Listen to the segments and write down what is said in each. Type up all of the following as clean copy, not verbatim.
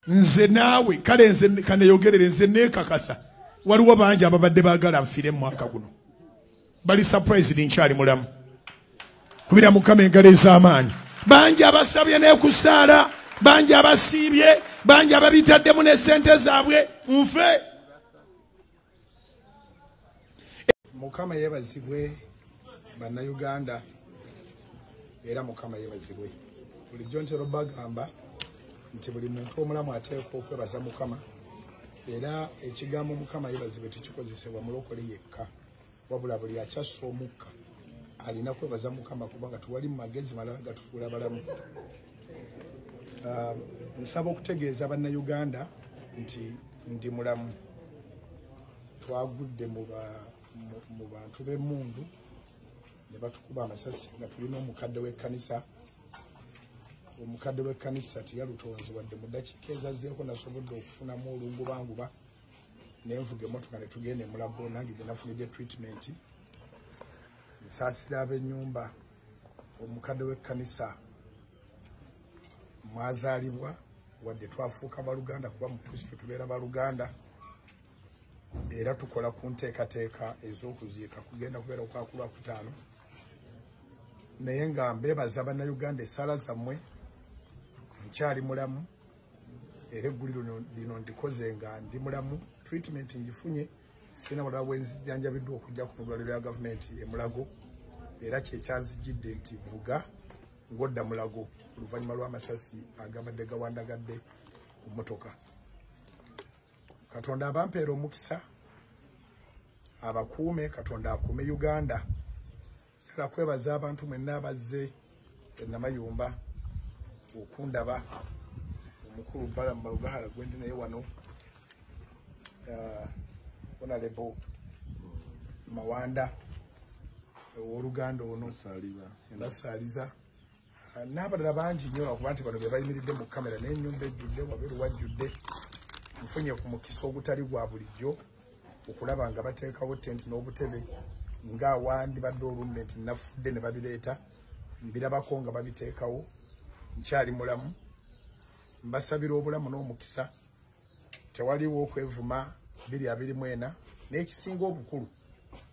Nze naawe kale nze kaneyogerere nze neekakasa waliwo bangi ababadde baagala nfiire mu mwaka guno bali surprised nkyali mulamu. Kubira Mukama engalo ez'amaanyi. Bangi abasabye n'ekusaala, bangi abasiibye, bangi ababitaddemu ne ssente zaabwe nfe. Mukama yeebazibwe Bannayuganda, era Mukama yeebazibwe. Bulijjo ntera obagamba nti buli muntu omulamu ateekwa okwebaza Mukama, era ekigambo Mukama yeebazibwe tekikozesebwa mulokole yekka, wabula buli akyassa omukka alina kwebaza Mukama kubanga tuwali mu magezi malala gatufuula balamu. Nsaba okutegeeza Bannayuganda nti ndi mulamu. Twagudde mu bantu b'emmundu ne batukuba amasasi nga tulina omukadde w'ekkanisa. Omukadde w'ekkanisa teyalutonze wadde mu ddakiika ezazzeeko nasobodde okufunamu olungubanguba ne nvuga emmotoka ne tugenda e Mulago, nange gye nafunidde treatment. Nsaasira ab'ennyumba omukadde w'ekkanisa mwazaalibwa, wadde twafuuka baluganda kuba mu Kristo tubeera baluganda, era tukola ku nteekateeka ez'okuziika kugenda kubeera okwa Lwakutaano. Naye nga mbeebaza Bannayuganda essaala zammwe, nkyali mulamu era egguliro lino ndikoze nga ndi mulamu. Treatment ngifunye, sirina bulala bwe nzijanjabiddwa okujja ku ddwaliro lya gavumenti e Mulago, era kyekyanzijidde nti vuga ng'odda Mulago oluvannyuma lw'amasasi agabadde gawandagadde ku mmotoka. Katonda abampeera omukisa, abakuume, Katonda akuume Uganda. Njagala kwebaza abantu mwenna abazze e Namayumba okundaba, omukulu Balaam Barugahara gwe ndi naye wano, Honorable Mawanda owooluganda ono Basaaliza, n'abalala bangi nnyo, lwakuba nti bano be bayimiridde mu kamera n'ennyumba ejjudde, wabeeru wajjudde. Nfunye ku mukisa ogutali gwa bulijjo okulaba nga bateekawo tenti n'obutebe ng'awandibadde olumbe nti nafudde ne babireeta, mbirabako nga babiteekawo. Nkyali mulamu, mbasabira obulamu n'omukisa, tewaliwo okwevuma 2024. N'ekisinga obukulu,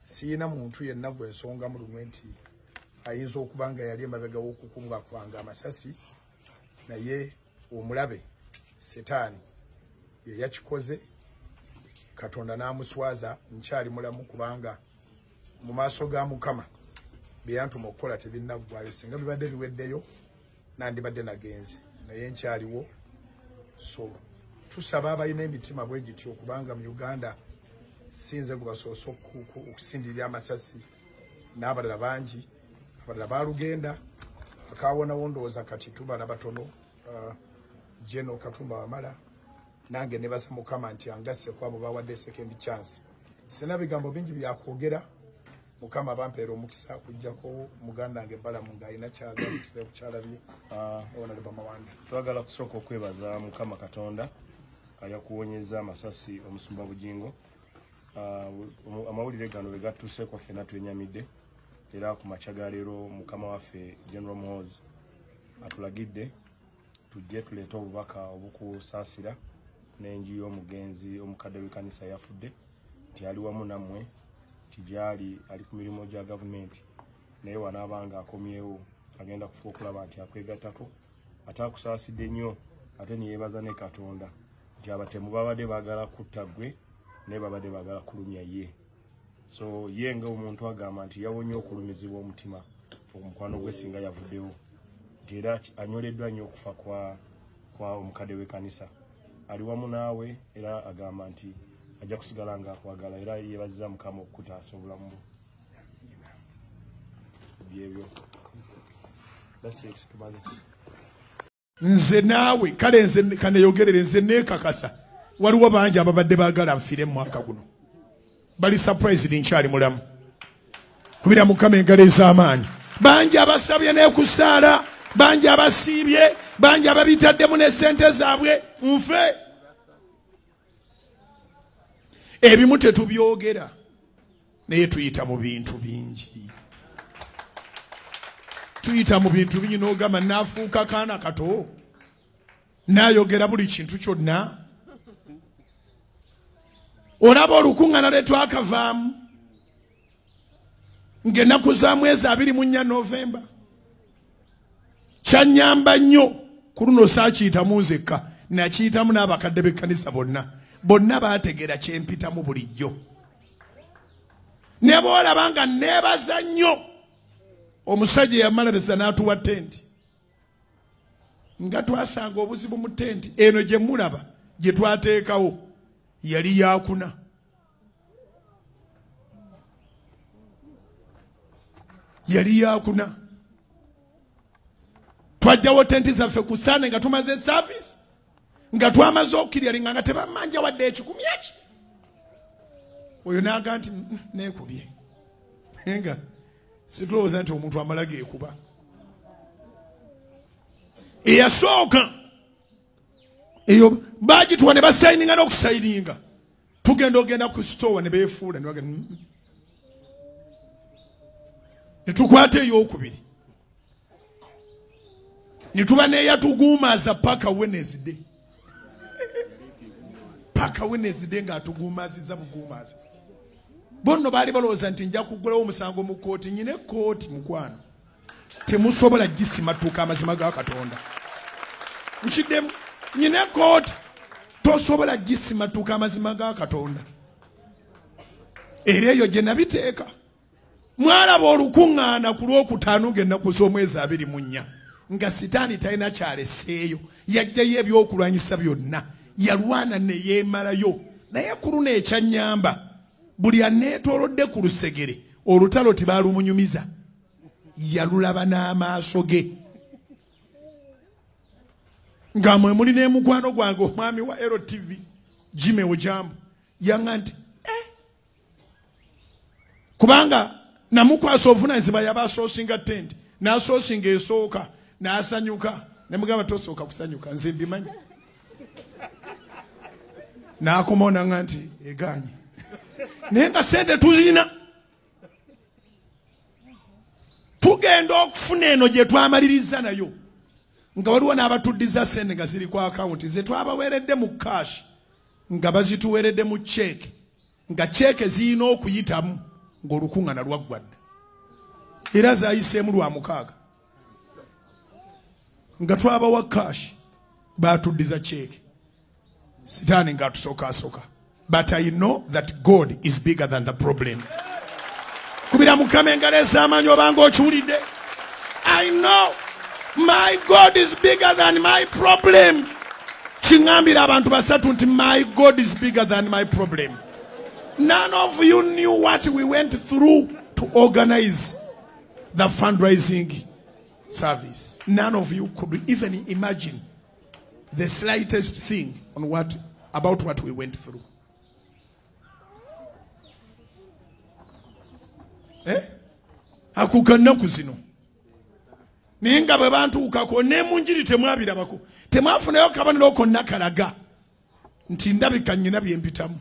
siyina muntu yenna gwe nsonga mu lumwe nti ayinza okuba nga yali emabega w'okukubwa kwange amasasi, naye omulabe Setaani ye yakikoze, Katonda n'amuswaza. Nkyali mulamu kubanga mu maaso ga Mukama bye yantuma okukola tebinnaggwayo. Singa bibadde biweddeyo nandibadde nagenze, naye nkyaliwo. So tusaba abalina emitima bwe gityo, okubanga mu Uganda sinze gwe basoose okusindirira amasasi, n'abalala bangi, abalala balugenda akawonawo. Ndowooza kati tubala batono, General Katumba Wamala, nange nebaza Mukama nti angasse kwabo bawadde second chance. Sina bigambo bingi byakwogera. Mukama abampeera omukisa, kujjako muganda wange Balaam ng'alina kyalabye. Honorable Mawanda. Twagala kusooka okwebaza Mukama Katonda ayakuwonyeza amasasi omusumba Bugingo. Amawulire gano we gatuuseeko ffenna twenyamidde, era ku makya ga leero mukama waffe General Muhoozi atulagidde tujje tuleete obubaka obukusaasira n'enju y'omugenzi omukadde w'ekkanisa yafudde, nti ali wamu nammwe, nti gyali ali ku mirimu gya gavumenti, naye wanaabanga akomyewo agenda kufuba okulaba nti akwegattako. Ate akusaasidde nnyo, ate neyeebaza ne Katonda nti abatemu babadde baagala kutta ggwe, naye babadde baagala kulumya ye. So ye nga omuntu agamba nti yawonye okulumizibwa omutima omukwano gwe singa yavuddewo, nti era anyoleddwa nnyo okufa kwa omukadde w'ekkanisa. Ali wamu naawe, era agamba nti ajja kusigala nga akwagala, era yeebaziza Mukama okukutaasa obulamu bwo. Byebyo, that's it, tumaze. Nze naawe kale nze kaneyogerere nze neekakasa waliwo bangi ababadde baagala nfiire mu mwaka guno bali surprised nkyali mulamu. Kubira Mukama engalo ez'amaanyi. Bangi abasabye n'ekusaala, bangi abasiibye, bangi ababitaddemu ne ssente zaabwe nfe. Ebimu tetubyogera, naye tuyita mu bintu bingi, tuyita mu bintu bingi n'ogamba naafuuka kaana kato. Nayogera buli kintu kyonna. Olaba olukuŋŋaana lwe twakavaamu ng'ennaku za mwezi 24 Novemba. Kyannyamba nnyo ku luno saakiyitamu nzekka, nakiyitamu n'abakadde b'ekkanisa bonna. Bonna baategeera kye mpitamu bulijjo. Ne bw'olaba nga neebaza nnyo omusajja yamaliriza n'atuwa tenti. Nga twasanga obuzibu mu tenti eno gye mulaba gye twateekawo yali yakuna. Yali yakuna. Twajjawo tenti zaffe ku Sande nga tumaze service, nga twamaze okukiryalinga nga tebamanja wadde 10 eki. Oyo n'aga nti neekubye. Nga situlowooza nti omuntu amala geekuba. Eyasooka eyo bagituwa ne basayininga n'okusayininga. Tugenda ogenda ku store ne beefuula ne bagenda. Ne tukwata ey'okubiri. Ne tuba n'eyatuguumaaza paka Wednesday. Paka Wednesday ng'atuguumaazizza buguumaaza. Bonno baali balowooza nti nja kuggulawo omusango mu kkooti. Nnyina ekkooti mukwano. Temusobola gisimatuka amazima ga Katonda. Nkiddemu, nnyina ekkooti tosobola gisimatuka amazima ga Katonda. Era eyo gye nabiteeka. Mwalaba olukuŋŋaana ku Lwokutaano ng'ennaku z'omwezi 24 nga Sitaani talina kyaleseeyo, yajjayo ebyokulwanyisa byonna, yalwana ne yeemalayo. Naye ku luno ekyannyamba, buli aneetoolodde ku lusegere olutalo tebaalumunyumiza, yalulaba n'amaaso ge. Nga mwe muli n'emukwano gwange omwami wa LTV Jimmy Ojambo, yaŋŋa nti kubanga namukwasa obuvunaanyizibwa yaba asoosinga tenti, n'asoosinga esooka, n'asanyuka. Ne mugamba tosooka kusanyuka, nze mbimanyi. N'akomawo n'aŋŋa nti egaanye. Naye nga ssente tuzirina. Tugenda okufuna eno gye twamaliriza nayo. Nga waliwo n'abatuddiza ssente nga ziri ku akawunti ze twabaweeredde mu cash, nga bazituweeredde mu cheeke, nga cheeke zirina okuyitamu ng'olukuŋŋaana lwaggwa dda. Era zaayiseemu lwa 6. Nga twabawa cash, baatuddiza cheeke. Sitaani ng'atusookaasooka. But I know that God is bigger than the problem. Kubira Mukama engalo ez'amaanyi obanga okiwulidde. I know my God is bigger than my problem. Kiŋŋambira abantu basatu nti my God is bigger than my problem. None of you knew what we went through to organize the fundraising service. None of you could even imagine the slightest thing on about what we went through. Akuka nnaku zino. Naye nga bwe bantuukako ne mu njiri temwabirabako. Temwafunayo kabonero konna kalaga nti ndabika nnyina bye mpitamu.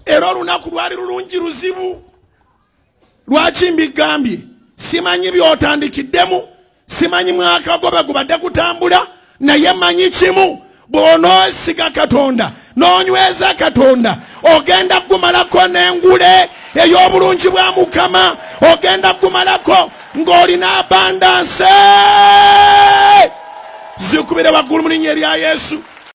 Era olunaku lwali lulungi luzibu. Lwaki mbigambye? Simanyi by'otandikiddemu, simanyi mwaka gwo bwe gubadde gutambula, naye manyi kimu, bw'onoosiga Katonda, n'onyweza Katonda, ogenda kumalako n'engule ey'obulungi bwa Mukama, ogenda kumalako ng'olina abundance. Zikubire waggulu mu linnya erya Yesu.